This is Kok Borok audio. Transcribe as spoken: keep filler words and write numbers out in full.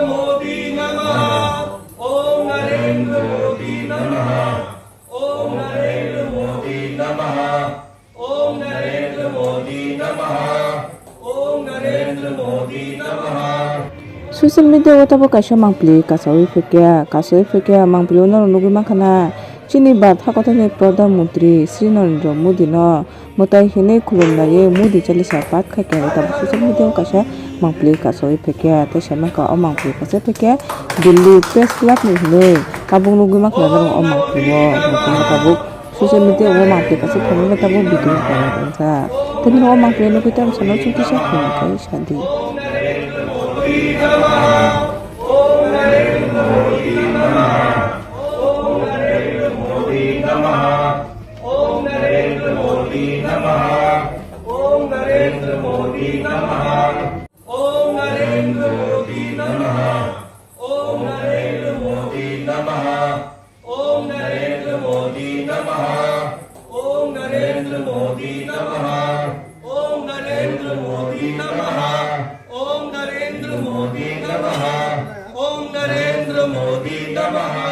मोदी नमः। ओम नरेंद्र मोदी नमः। ओम नरेंद्र मोदी नमः। ओम नरेंद्र मोदी नमः। ओम नरेंद्र मोदी नमः। Social media o tabuk kaisa mangpili kasaui phekya, kasaui phekya mangpili o norok nugui mankha na. Chini Bharat hakotorni Pradhan Mantri Shri Narendra Modi no mwtai hinwi khulumlaiwi Modi Chalisa pat khaikha. Tabuk social media o kaisa mangpili kasaui phekya tei saimankha o mangpili kasaui phekya Delhi Press Club ni hinwi tabuk nugui mankha na norok o mangpili o. Tabuk social media o mangpili kasaui phekya tabuk video viral wngjak. Tei norok o mangpili nugui tamo sano chukti sa phunukhe sadi. ओम नरेंद्र मोदी नमः। ओम नरेंद्र मोदी नमः। ओम नरेंद्र मोदी नमः। ओम नरेंद्र मोदी नमः। ओम नरेंद्र मोदी नमः। ओम नरेंद्र मोदी नमः। ओम नरेंद्र मोदी नमः। ओम नरेंद्र मोदी नमः। ओम नरेंद्र मोदी नमः।